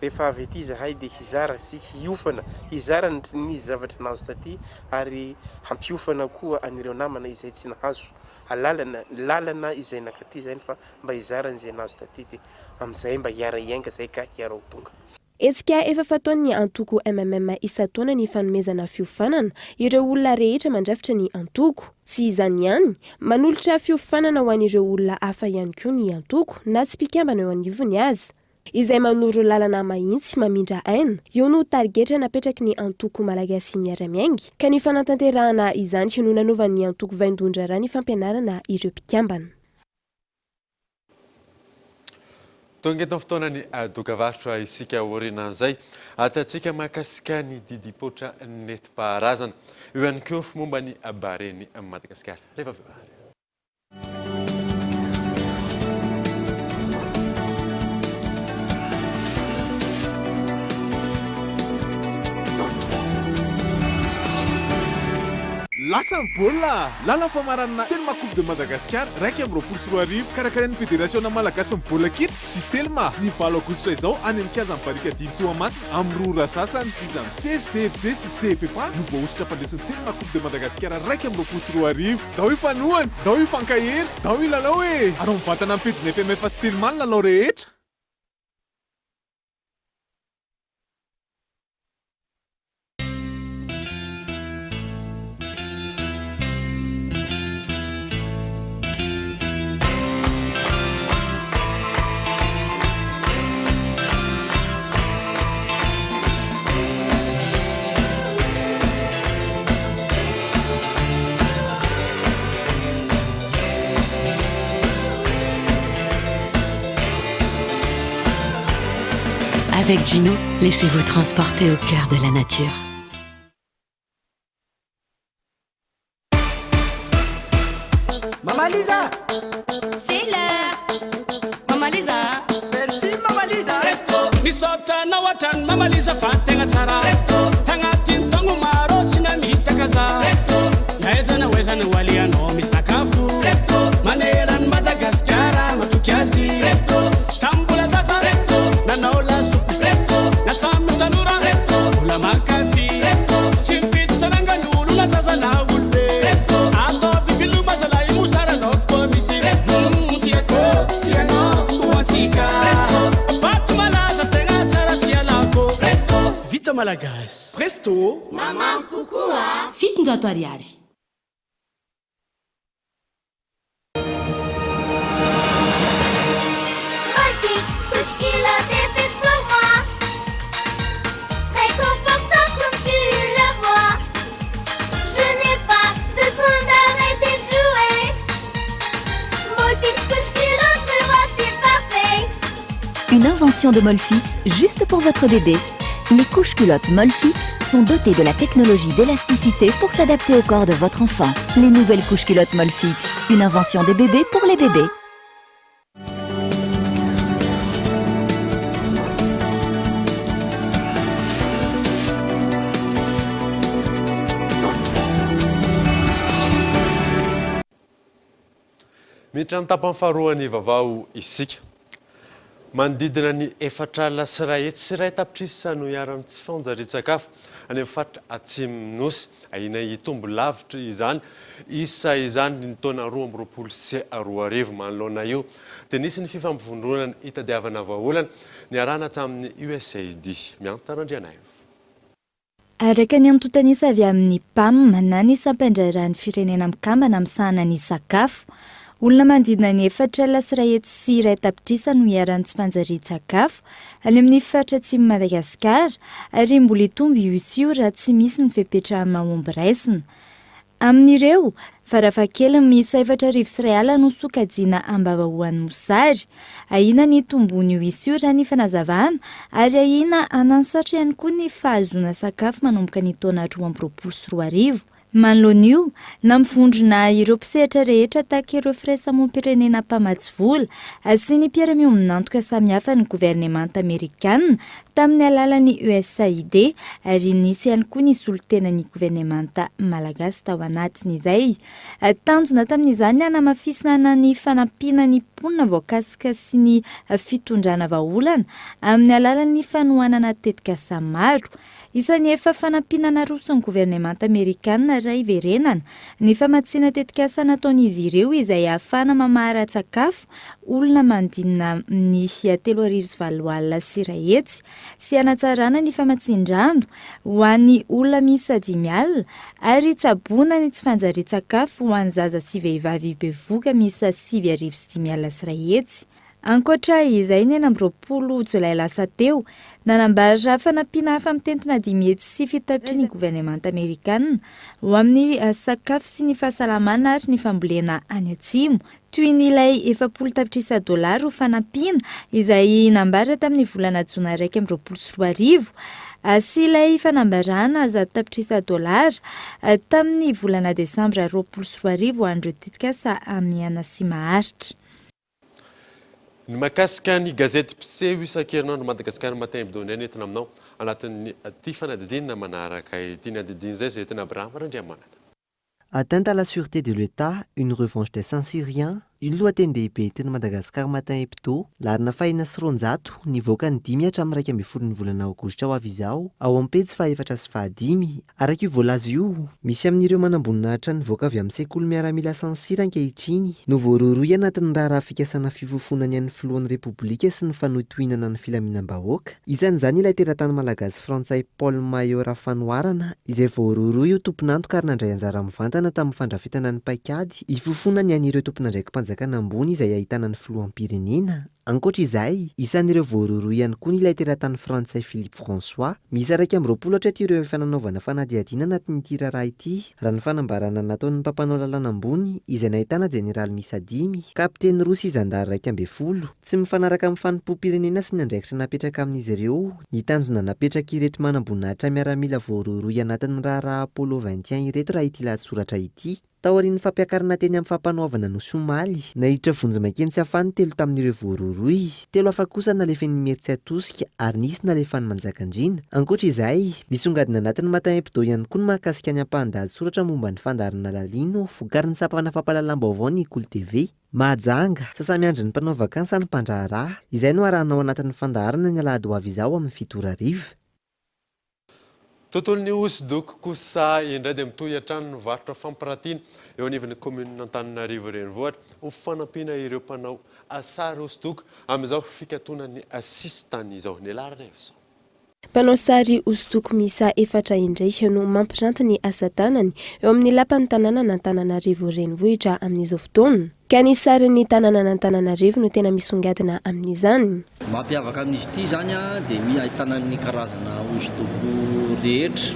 Rehefa avy aty izahay dia hizara sy hiofana, hizara ny zavatra nahazo taty ary hampiofana koa an'ireo namana izay tsy nahazo alalana, lalana izay nankaty izany fa mba hizara an'izay nahazo taty dia amin'izay mba hiara-hiainga izay ka hiara-ho tonga. Hetsika efa fataon'ny antoko mmm isan-taona ny fanomezana fiofanana ireo olona rehetra mandrafitra ny antoko. Tsy izany ihany, manolotra fiofanana ho an'ireo olona hafa ihany koa ny antoko na tsy mpikambana eo anivony aza. Izay manoro lalana mahitsy mamindra aina, io no tarigetra napetraky ny antoko Malagasy Miara-Miainga, ka ny fanatanterahana izany no nanovan'ny antoko vaindohan-draharaha ny fampianarana ireo mpikambana. Tonga eto amin'ny fotoanan'ny dokavarotra isika aorianan'izay. Atantsika mahakasika ny didim-poitra nentim-paharazana. Eo ihany koa momba ny Baren'i Madagasikara. Rehefa avy eo ary. Lasa ny baolina! Lalao famaranana Telma Coupe de Madagascar 2021, karakarain'ny Federasiona Malagasin'ny Baolina Kitra sy Telma, ny valo aogositra izao any amin'ny kianjan'ny Barikadimy Toamasina, amin'ny 2 ora sasany. Iza amin'ny CSTFC sy CFFA no voahosotra mpandresin'ny Telma Coupe de Madagascar 2021? Ndao hifanohana, ndao hifankahery, ndao hilalao e! Arao mivantana amin'ny pejin'ny FMF sy Telma ny lalao rehetra. Avec Gino, laissez-vous transporter au cœur de la nature. Mama Lisa C'est l'heure Mama Lisa Merci Mama Lisa Presto Misaotra anao hatrany Mama Lisa fa tegna tsara Presto Tagnatin'ny taogno maro tsy namitaka za Presto Na aiza na ho aiza na ho alehanao misakafo Presto Maneran'i Madagasikara matoky azy Presto Tamin'ny mbola zaza Presto Nanao lasopy Presto Na samy tanora Presto Mbola mankafy Presto Tsy mifidy saranga ny olo na zaza na olobe Presto Ataovy veloma zalahy mosara laoko misy Presto mm, Tiako, tianao, ho antsika Presto Paty malaza tegna tsara tsy alako Presto Vita malagasy Presto Mamamy kokoa 700 ariary. invention de Molfix juste pour votre bébé. Les couches culottes Molfix sont dotées de la technologie d'élasticité pour s'adapter au corps de votre enfant. Les nouvelles couches culottes Molfix, une invention des bébés pour les bébés. Miditra ny tapany faharoan'ny vaovao isika. Manodidina ny 104 tapitrisa no iharan'ny tsy fanjarian-tsakafo any amin'ny faritra Atsimon'ny Nosy. Ahiana hitombo lavitra izany isa izany ny taona 2022. Manoloana io dia nisy ny fifampivondronana hitadiavana vahaolana niarahana tamin'ny USAID. Miantona Randrianaivo. Araka ny antontan'isa avy amin'ny PAM na ny Sampan-draharahan'ny Firenena Mikambana misahana ny sakafo, olona manodidina ny 104 tapitrisa no iharan'ny tsy fanjarian-tsakafo any amin'ny faritra atsimon'i Madagasikara ary mbola hitombo io isa io raha tsy misy ny fepetra mahomby raisina. Amin'ireo, farafahakeliny miisa 1040 no sokajiana am-bava ho an'ny mosary. Ahiana ny hitomboan'io isa io raha ny fanazavana, ary ahiana hananosarotra ihany koa ny fahazoana sakafo manomboka ny taona 2022. Manoloana io, nampivondrona ireo mpisehatra rehetra tahaka ireo firaisamoam-pirenena mpamatsy vola sy ny mpiara-miombon'antoka samihafa ny governemanta amerikana tamin'ny alalan'ny USAID ary nisy ihany koa ny solontenan'ny governemanta malagasy tao anatin'izay. Tanjona tamin'izany ny hanamafisana ny fanampiana ny mponina voakasika sy ny fitondrana vahaolana amin'ny alalan'ny fanohanana tetikasa maro. Isan'ny efa fanampiana naroson'ny governemanta amerikana raha hiverenana ny famatsiana tetikasa nataon'izy ireo izay ahafahana mamaha ara-tsakafo olona manodidina ny 138 100 sy hanatsarana ny famatsian-drano ho an'ny olona miisa 50 ary hitsaboana ny tsy fanjarian-tsakafo ho an'ny zaza sy vehivavy bevohoka miisa 195 100. Ankoatra izay, ny 26 jolay lasa teo, nanambara fanampiana hafa mitentina 700 ny governemanta amerikana ho amin'ny sakafo sy ny fahasalamana ary ny fambolena any atsimo, toy ny ilay 40 tapitrisa dolara ho fanampiana izay nambara tamin'ny volana jona 2021 sy ilay fanambarana 100 tapitrisa dolara tamin'ny volana desambra 2020 ho an'ireo tetikasa hamehana sy maharitra. Ny mahakasika ny gazety mpiseho isan-kerinandro Madagascar Matin Hebdo indray no entina aminao anatin'ity fanadihadiana manaraka ity. Ny andidin'izay izay entina Abraham Randriamanana. Atteinte à la sûreté de l'Etat, une revanche des Saint-Cyriens, io ny lohateny-dehibe entin'ny Madagascar Matin Hebdo, laharana fahenina sy 200, nivoaka ny dimy hatramin'ny 11 ny volana aogositra ho avy izao, ao amin'ny pejy fahefatra sy fahadimy. Araka io voalaza io, misy amin'ireo manamboninahitra nivoaka avy amin'ny sekoly miaramila Saint-Cyr ankehitriny no voarohirohy anatin'ny raharaha fikasana fifofoana ny an'ny filohan'ny Repoblika sy ny fanohitohinana ny filaminam-bahoaka. Isan'izany ilay teratany malagasy frantsay Paul Maillot Rafanoharana izay voarohirohy ho tompon'antoka ary nandray anjara mivantana tamin'ny fandrafetana ny paikady hifofoana ny an'ireo tompon'andraiki-panjakana ambony izay ahitana ny filoham-pirenena. Ankoatra izay, isan'ireo voarohirohy ihany koa ny ilay teratany frantsay Philippe François. Miisa 21 hatreto ireo efa nanaovana fanadihadiana anatin'ity raharaha ity, raha ny fanambarana nataon'ny mpampanao lalàna ambony, izay nahitana jeneraly miisa dimy, kapiteny roa sy zandary 11. Tsy mifanaraka amin'ny fanompoam-pirenena sy ny andraikitra napetraka amin'izy ireo ny tanjona napetrak'ireto manamboninahitra miaramila voarohirohy anatin'ny raharaha Apollo 21 ireto raha ity lahatsoratra ity. Taorian'ny fampiakarana teny amin'ny fampanoavana Nosy omaly, naiditra vonjimaika eny Tsiafahy ny telo tamin'ireo voarohirohy. Telo hafa kosa nalefa eny Imerintsiatosika ary nisy nalefa any Manjakandriana. Ankoatra izay, misongadina anatin'ny Matin Hebdo ihany koa ny mahakasika ny ampahan-dahatsoratra momba ny fandaharana Lalino, vokarin'ny sampana fampahalalam-baovao ny Kolo TV. Mahajanga, sasa-miandry ny mpanao vakansa ny mpandraharaha. Izay no arahana ao anatin'ny fandaharana ny alahady ho avy izao amin'ny 7 ora hariva. Tontolon'ny hosodoko kosa indray dia mitohy hatrany ny varotra fampiratiana eo anivon'ny kaominina Antananarivo Renivohitra ho fanampiana ireo mpanao sary hosodoko amin'izao fikatonan'ny sisintany izao. Ny laharan'Evson. Mpanao sary hosodoko miisa efatra indray no mampiranty ny asa tanany eo amin'ny lapan'ny tanànan'Antananarivo Renivohitra amin'izao fotoana. Ka ny sarin'ny tanànan'Antananarivo no tena misongadina amin'izany. Mampiavaka amin'izy ity izany dia mi ahitana ny karazana hosodoko rehetra,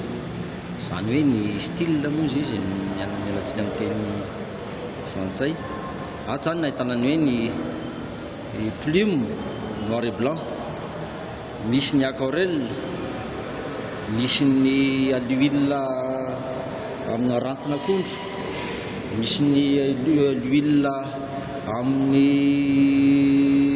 izany hoe ny style moa izy izy, miala tsiny amin'ny teny frantsay. Ato izany no ahitana ny hoe ny plume noir et blanc. Misy ny aquarelle, misy ny à l'huile amina rantin'akondro, misy ny l'huile amin'ny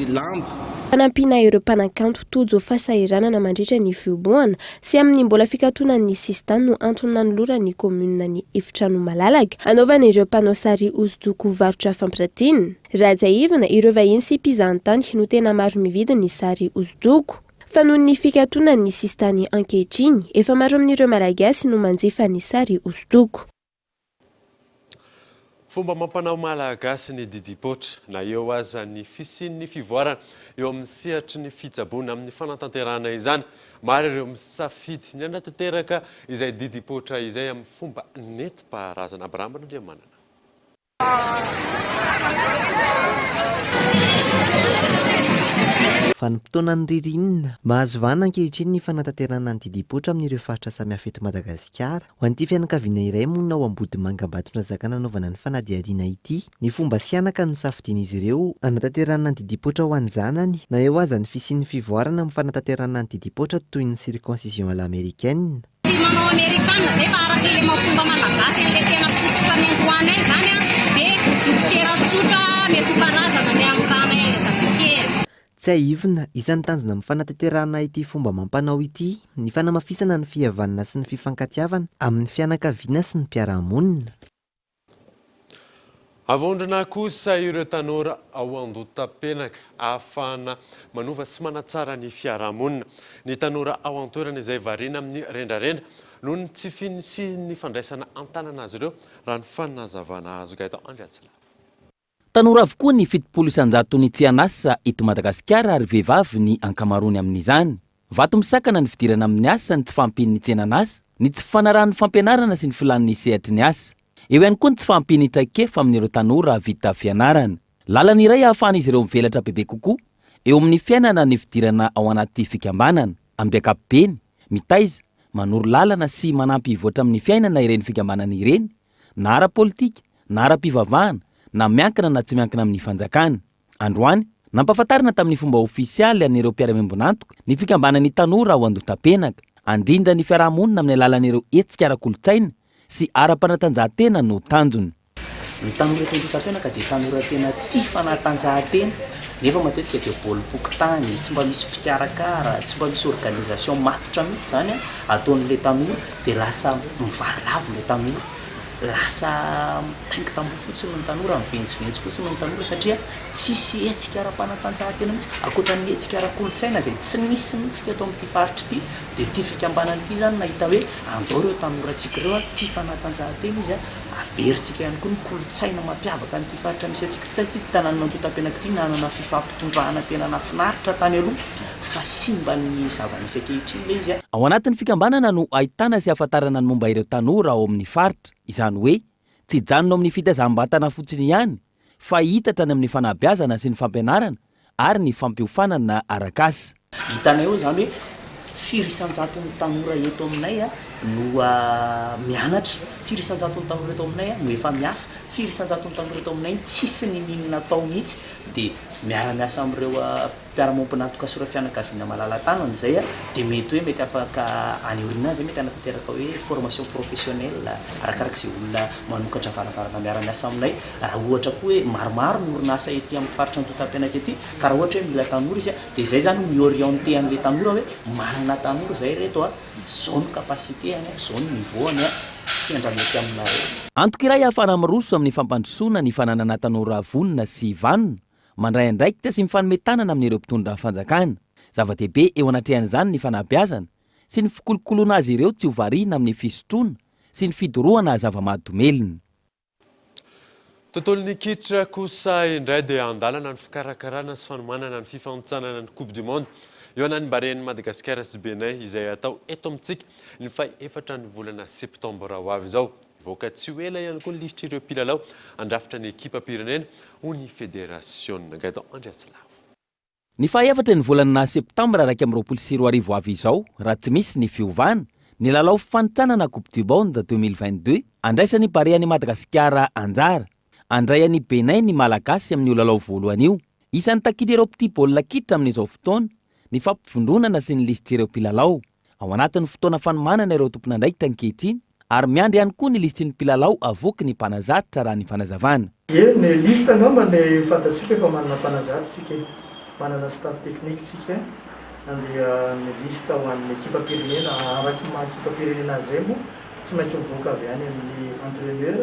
lamba. Fanampiana ireo mpanakanto tojo fahasahiranana mandritra ny fihobohana sy amin'ny mbola fikatonan'ny sisintany no antony nanoloran'ny kaominina ny efitrano malalaka hanaovan'ireo mpanao sary hosodoko varotra fampiratiana. Raha tsiahivina, ireo vahiny sy mpizahantany no tena maro mividy ny sary hosodoko. Fa noho ny fikatonan'ny sisintany ankehitriny, efa maro amin'ireo Malagasy no manjifa ny sary hosodoko. Fomba amam-panao malagasy ny didim-poatra, na eo aza ny fisian'ny fivoarana eo amin'ny sehatry ny fitsaboana amin'ny fanatanterahana izany. Maro ireo misafidy ny hanatanteraka izay didim-poatra izay amin'ny fomba nentim-paharazana. Abraham Randriamanana. Vanim-potoanan'ny ririnina. Mahazo vahana ankehitriny ny fanatanterahana ny didim-poitra amin'ireo faritra samihafa eto Madagasikara. Ho an'ity fianakaviana iray monina ao Ambodimanga Ambatondrazaka nanaovana ny fanadihadiana ity, ny fomba sianaka no safidian'izy ireo hanatanterahana ny didim-poitra ho an'ny zanany, na eo aza ny fisian'ny fivoarana amin'ny fanatanterahana ny didim-poitra toy ny circoncision à l'américaine. Tsy manao amerikana zay fa araka ilay maha fomba malagasy an'ilay tena fototra niandohanay zany an, dia dokotera tsotra mety ho karazana ny hamorahanay an'ilay zazakely. Tsiahivina, isan'ny tanjona amin'ny fanatanterahana ity fomba amam-panao ity ny fanamafisana ny fihavanana sy ny fifankatiavana amin'ny fianakaviana sy ny mpiara-monina. Avondrona kosa ireo tanora ao Andohatapenaka ahafahana manova sy manatsara ny fiarahamonina. Ny tanora ao an-toerana izay variana amin'ny rendrarendra noho ny tsy fisian'ny fandraisana an-tanana azy ireo, raha ny fanazavana azo. Gaëtan Andriatsilavo. Tanora avokoa ny 70 isan-jaton'ny tsy an'asa eto Madagasikara ary vehivavy ny ankamaroany amin'izany. Vato misakana ny fidirana amin'ny asa ny tsy fahampian'ny tsenan'asa, ny tsy fanarahan'ny fampianarana sy ny filàn'ny sehatry ny asa. Eo ihany koa ny tsy fahampian'ny traikefa amin'ireo tanora vita fianarana. Lalana iray ahafahan'izy ireo mivelatra bebe kokoa eo amin'ny fiainana ny fidirana ao anaty fikambanana. Amin'ny ankapobeny, mitaiza, manoro lalana sy manampy hivoatra amin'ny fiainana ireny fikambanana ireny na ara-politika, na ara-pivavahana, na miankina na tsy miankina amin'ny fanjakana. Androany, nampahafantarina tamin'ny fomba ofisialy an'ireo mpiara-miombon'antoka ny fikambanan'ny tanora ao Andohatapenaka, handrindra ny fiarahamonina amin'ny alalan'ireo hetsika ara-kolontsaina sy ara-panatanjahantena no tanjona. Ny tanora eto Andohatapenaka dia tanora tena tia fanatanjahantena nefa matetika dia baolim-pokontany, tsy mba misy mpikarakara, tsy mba misy organisation matotra mihitsy izany ataon'ilay tanora dia lasa mivarilavo ilay tanora, lasa mitaingi-tamboho fotsiny ny tanora, mivenjivenjy fotsiny ny tanora satria tsisy hetsika ara-panatanjahantena mihitsy, ankoatra ny hetsika ara-kolontsaina izay tsy nisy mihitsy teto amin'ity faritra ity, dia ity fikambanana ity izany nahita hoe andao ireo tanorantsika ireo tia fanatanjahantena izy, averintsika ihany koa ny kolontsaina mampiavaka an'ity faritra misy antsika ity satria ity tanànan'Antotapenaka ity nanana fifampitondrana tena nahafinaritra tany aloha fa simban'ny zava-misy ankehitriny ilay izy. Ao anatin'ny fikambanana no ahitana sy ahafantarana ny momba ireo tanora ao amin'ny faritra, izany hoe tsy hijanona ao amin'ny fitaizam-batana fotsiny ihany fa hiitatra any amin'ny fanabeazana sy ny fampianarana ary ny fampiofanana arak'asa. Hitanay eo izany hoe firy isan-jaton'ny tanora eto aminay no mianatra, firy isan-jaton'ny tanora eto aminay no efa miasa, firy isan-jaton'ny tanora eto aminay tsisy niniana natao mihitsy dia miara-miasa amin'ireo mpiara-mombon'antoka sy ireo fianakaviana malala-tanana izay dia mety hoe mety afaka any aoriana any izay mety hanatanteraka hoe formation professionnelle arakaraka izay olona manokatra varavarana miara-miasa aminay. Raha ohatra koa hoe maromaro ny orinasa ety amin'ny faritra Antotapenaka ety ka raha ohatra hoe mila tanora izy dia izay izany no mi-orienter an'ilay tanora hoe manana tanora izay ireto a, izao ny capacité-ny, izao ny niveau-ny sendra mety aminareo. Antoka iray ahafahana miroso amin'ny fampandrosoana ny fananana tanora vonona sy vanona, mandray andraikitra sy mifanome tanana amin'ireo mpitondra fanjakana. Zava-dehibe eo anatrehan'izany ny fanabeazana sy ny fikolokoloana azy ireo tsy ho variana amin'ny fisotroana sy ny fidorohana zava-mahadomelina. Tontolon'ny kitra kosa indray dia andalana ny fikarakarana sy fanomanana ny fifanintsanana ny Coupe du Monde eo anan'ny Barean'i Madagasikara sy Bénin izay hatao eto amintsika ny faha-efatra ny volana septambra ho avy izao. Hivoaka tsy ho ela ihany koa ny lisitr'ireo mpilalao handrafitra ny ekipam-pirenena hoy ny federasiona. Gaëtan Andriatsilavo. Ny faha-efatra ny volana septambra 2021 ho avy izao, raha tsy misy ny fiovana, ny lalao fifanintsanana Coupe du Monde 2022, andraisan'ny Barean'i Madagasikara anjara. Handray an'i Bénin ny Malagasy amin'io lalao voalohany io. Isan'ny takian'ireo mpitia baolina kitra amin'izao fotoana. ny fampivondronana sy ny lisitr'ireo mpilalao. Ao anatin'ny fotoana fanomanana ireo tompon'andraikitra ankehitriny ary miandry ihany koa ny lisitry ny mpilalao avoaky ny mpanazatra raha ny fanazavana. Eny, ny liste angamba ny fantatsika fa manana mpanazatra isika e, manana staff technique isika dia ny liste ho an'ny ekipam-pirenena araka ny maha ekipam-pirenena azy izay moa tsy maintsy mivoaka avy any amin'ny entraineur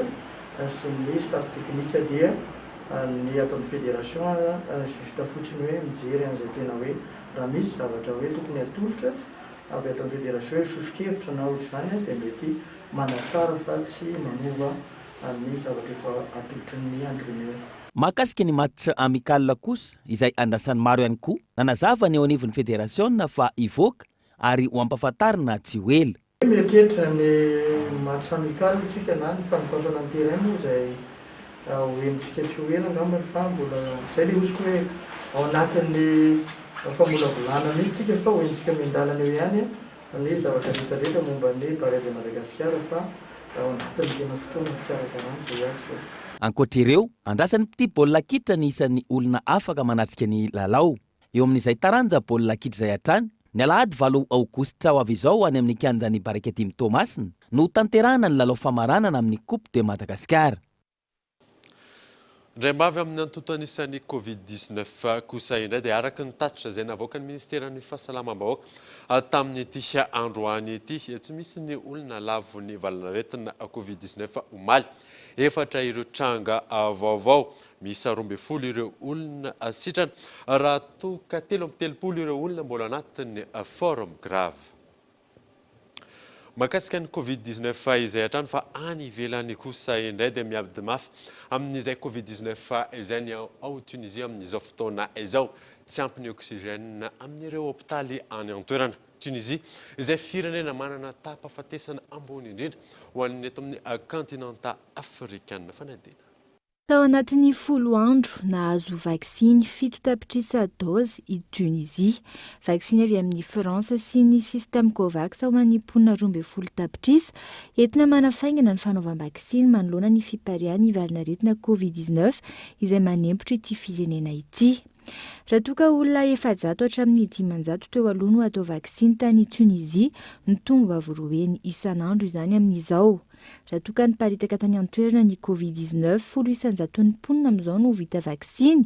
sy ny staff technique dia ny ato amin'ny fédération juste fotsiny hoe mijery an'izay tena hoe Raha misy zavatra hoe tokony atolotra avy ato amin'ny federation hoe soso-kevitra na ohatr'izany dia mety manatsara fa tsy manova ny zavatra efa atolotry ny entraineur. Mahakasika ny match amical kosa, izay andrasan'ny maro ihany koa, nanazava ny eo anivon'ny federasiona fa hivoaka ary ho ampahafantarina tsy ho ela. Mieritreritra ny match amical tsika na ny fanokafana ny terrain moa izay ho henontsika tsy ho ela angambany fa mbola izay le hosiko hoe ao anatin'ny famolavolana mihitsy tsika fa ho henontsika miandalana eo ihany ny zavatra rehetra rehetra momba ny Barea de Madagascar fa ao anatin'ny tena fotoana fikarakarana izay ihany izao. Ankoatra ireo, andrasan'ny mpitia baolina kitra ny isan'ny olona afaka manatrika ny lalao. Eo amin'izay taranja baolina kitra izay hatrany, ny alahady valo aogositra ho avy izao any amin'ny kianjan'ny Barikadimy Toamasina no hotanterahana ny lalao famaranana amin'ny Coupe de Madagascar. Indraimbavy amin'ny antontan'isan'ny Covid 19 kosa indray dia araka ny tatitra izay navoakan'ny ministeran'ny fahasalamam-bahoaka tamin'ity androany ity, tsy misy ny olona lavon'ny valanaretina Covid 19 omaly. Efatra ireo tranga vaovao. Miisa 12 ireo olona sitrana raha toa ka 33 ireo olona mbola anatin'ny forme grave. Mahakasika ny Covid 19 izay hatrany fa any ivelany kosa indray dia miady mafy amin'izay Covid 19 izay ny ao Tunisie amin'izao fotoana izao. Tsy ampy ny oxygène amin'ireo hopitaly any an-toerana. Tunisie izay firenena manana taham-pahafatesana ambony indrindra ho an'ny eto amin'ny kaontinanta afrikana. Fanadihadiana. Tao anatin'ny folo andro, nahazo vaksiny fito tapitrisa dôzy i Tunisie. Vaksiny avy amin'i Frantsa sy ny système Covax ho an'ny mponina 12 tapitrisa, entina manafaingana ny fanaovam-baksiny manoloana ny fipariahan'ny valanaretina Covid 19 izay manempotra ity firenena ity. Raha toa ka olona 400 hatramin'ny 500 teo aloha no atao vaksiny tany Tunisie, nitombo avo roa heny isan'andro izany amin'izao. Raha toa ka niparitaka tany an-toerana ny Covid 19, folo isan-jaton'ny mponina amin'izao no vita vaksiny.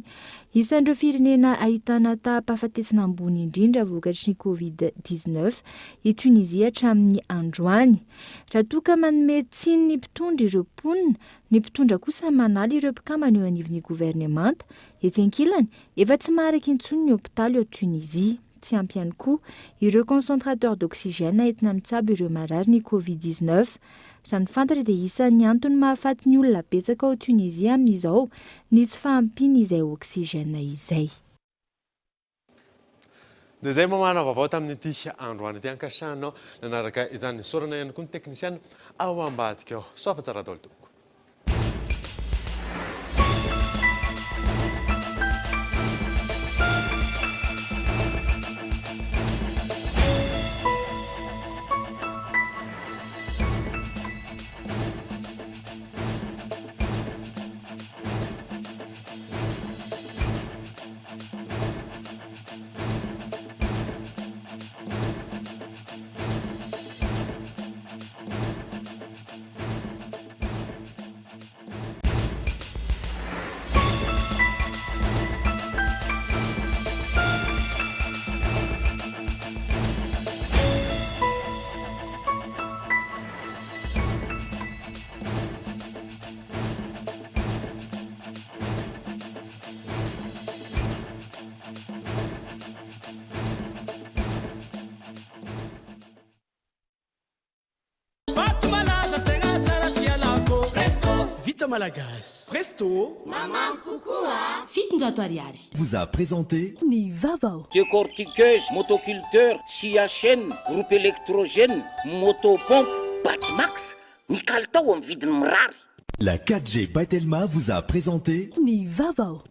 Isan'ireo firenena ahitana taham-pahafatesana ambony indrindra vokatry ny Covid 19 i Tunisie hatramin'ny androany. Raha toa ka manome tsiny ny mpitondra ireo mponina, ny mpitondra kosa manala ireo mpikambana eo anivon'ny governemanta. Etsy ankilany, efa tsy maharaka intsony ny hopitaly ao Tunisie. Tsy ampy ihany koa ireo concentrateurs d'oxygène entina mitsabo ireo marary ny Covid 19. Raha ny fantatra dia isan'ny antony mahafaty ny olona betsaka ao Tunisie amin'izao ny tsy fahampian'izay oxygène izay. Dia izay mamahana vaovao tamin'ity androany ity. Ankasitrahanao nanaraka izany. Isaorana ihany koa ny teknisiana ao ambadika ao. Soava tsara daholo tompoko. Vato malaza tegna tsara tsy ialako. Presto. Vita malagasy. Presto. Mamamy kokoa. 700 ariary. Vous a présenté. Ny vaovao. Décortiqueuse, motoculteur, scie à chaîne, groupe électrogène, moto pompe, Batimax, ny kalitao amin'ny vidiny mirary. La 4G by Telma vous a présenté. Ny vaovao.